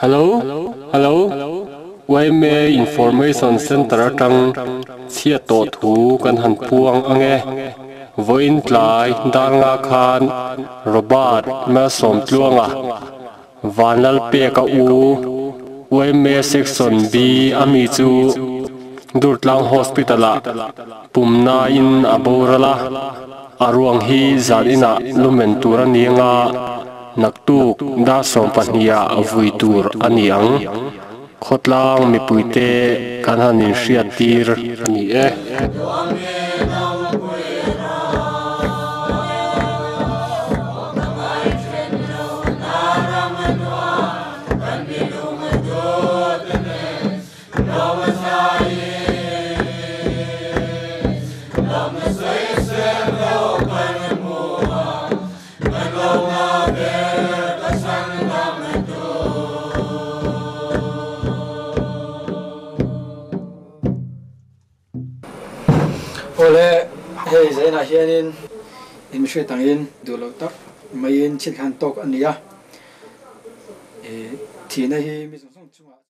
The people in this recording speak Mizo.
Hello Hello yma Information Centre atang chhiat tawh thu kan han puang ang e. Vawiin tlai dar nga khan Robert Malsawmtluanga Vanlalpeka u yma Section B a mi chu Durtlang Hospital ah pumnain a boral a, a ruang hi zan inah lumen tur a ni anga naktuk dar 12 ah vui tur a ni ang. Khawtlang mipuite kan han inhriat tir a ni e. Awle, hei zainah hianin in hriat angin duh loh tak maiin thil han tawk a ni a, thihna hi mi zawng zawng chungah.